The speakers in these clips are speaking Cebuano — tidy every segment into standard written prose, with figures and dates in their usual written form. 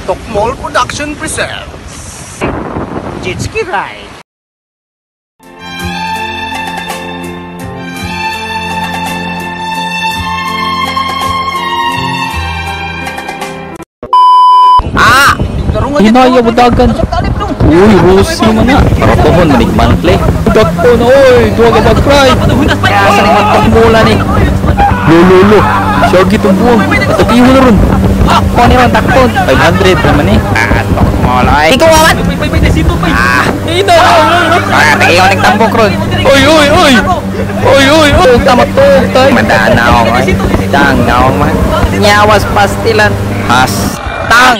Tokmol Production presents Jet Ski Ride. Ah! Hinaya mo dagan. Uy, Rosie man na. Para po mo, manigman play. Dakpo na, oy. Duwa ka mag-cry. Kaya sa ni magtokmula ni. Lo, lo, lo. Siyagi itong buwang. Atakiho na ron. Takpo ni ron, takpo. 500 naman eh. Ah, Tokmol ay. Ikaw awan! Ah, Ina! ah, tagiyo ning tambok ron. Oy, oy, oy! Oy, oy, oy! Tama to, tay. Madaan naong ay. Dang naong man. Nyawas pastilan. Has. Tang!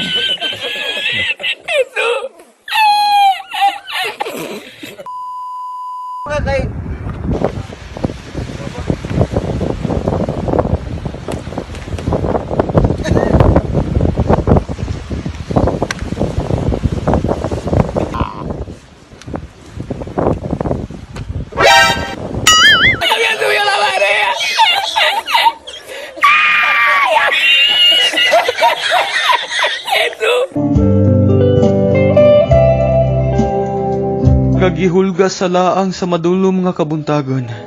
Gagihulga sa laang sa madulom nga kabuntagon.